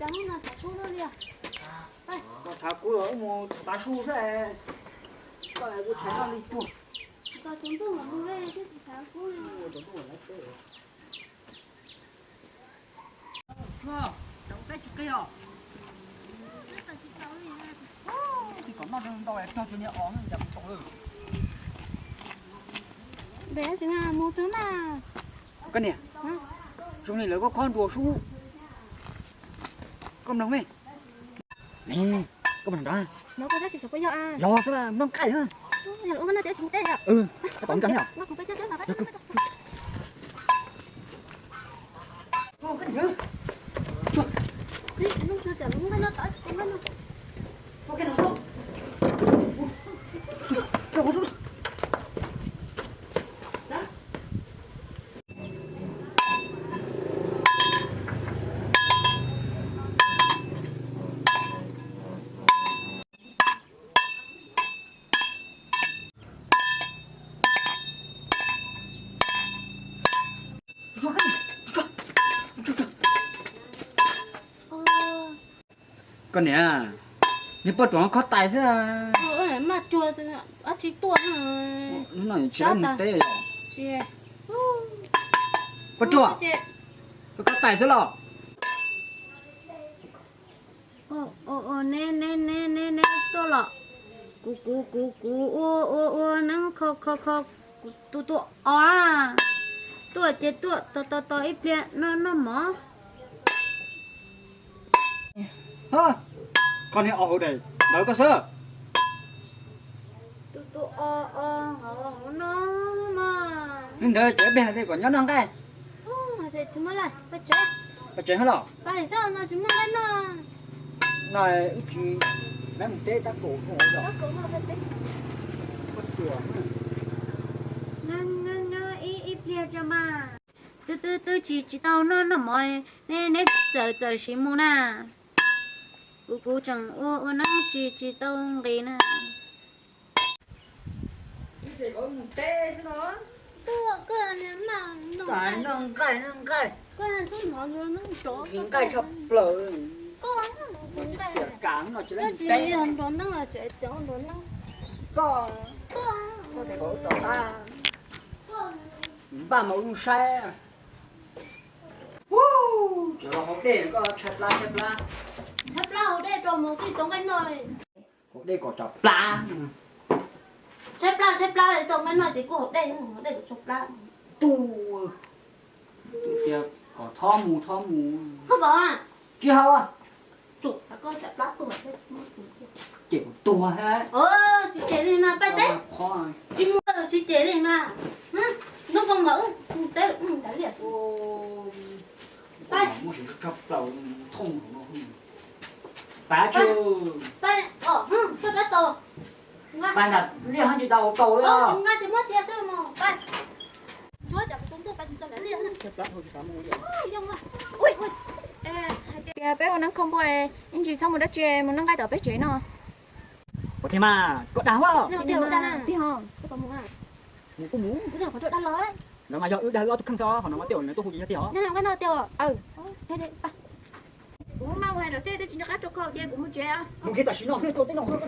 Koj tshav kub los wb mus tav su xwb. Koj kuv tshav noj li cuag. Tsis kom noj ntau tog ces niag os cas kuv tau lawm. Koj niam, zoo li lawv koj khob nruas sub. Koj mloog me. Koj mloog nrad. Los xwb, noj nqaij na. Koj tom nrad. Koj niam, niag poj ruam khob tais xwb. Maj cuag, ab tsi tuaj. Hnub no tsis mus teb os. Poj ruam, khob tais xwb los? Neb, neb, neb, neb tuaj los? Kuv, kuv, kuv, kuv ua, ua, ua neeb kho, kho, kho, kuv tus, tus os, tuaj ces tuaj, tos, tos, tos ib pliag noj, noj mov. Koj niag os hauv daim ntawv koj xwb. Tus, tus os, os hauv, hauv no mas. Li ntawd ces ib pliag hais tias kom nyob noj nqaij. Tsis muaj lawm, pais tsev. Pais tsev los? Pais xwb no tsis muaj nqaij noj. No wb tsis, peb mus teb tab kaum. Nyob, nyob, nyob ib, ib pliag tso mas. Twb, twb, twb tsis, tsis tau noj, noj mov, neb, neb txawm, txawm siv mus na. Kuv, kuv tseem ua, ua neeb tsis, tsis tau nqis na. Noj nqaij, noj nqaij. Nqaij tshaj plaws. Xiam kam no tsis, koj, koj npaj mas ua zoo saib. Cov hauv dej koj tshaib plab, tshaib plab. Tshaib plab hauv dej rau mus twb tau nqaij noj. Hauv dej kom tsov plab. Tshaib plab, tshaib plab tau nqaij noj ces kuj hauv dej, hauv dej kom tsov plab. Tus, tus tias kom txhob mus, txhob mus. Koj pom? Tsis haus. Ces kuv tuag thiab. Tsis cem li mas pais teb. Tsis mus, tsis cem li mas. Hnub koj npam wb mus teb, wb mus nram liaj. Pais. Pais, pais, tuaj dab tau. Pais nram liaj tsis tau tau li. Tsis nqa ces muab cia xwb mas pais. Tshuav tsam kuv tus ntuj pais tsis txog nram liaj na. Tias peb ua neeb kho npua, ib ntsis txhob mus dab tsi, mus noj nqaij tom peb tsev no. Ua tiag mas, koj dag. Mus kuj mus. Ntawd mas yog wb dag wb ob tug kheej xwb, qhov no mas tej zaum nws tuaj hu ces yog tiag os. Kuv maj mus hais lawm thiab, twb tsis nco qab rau koj ces kuv mus tsev. Mus kiag tam sim no xwb, rau tej no xwb.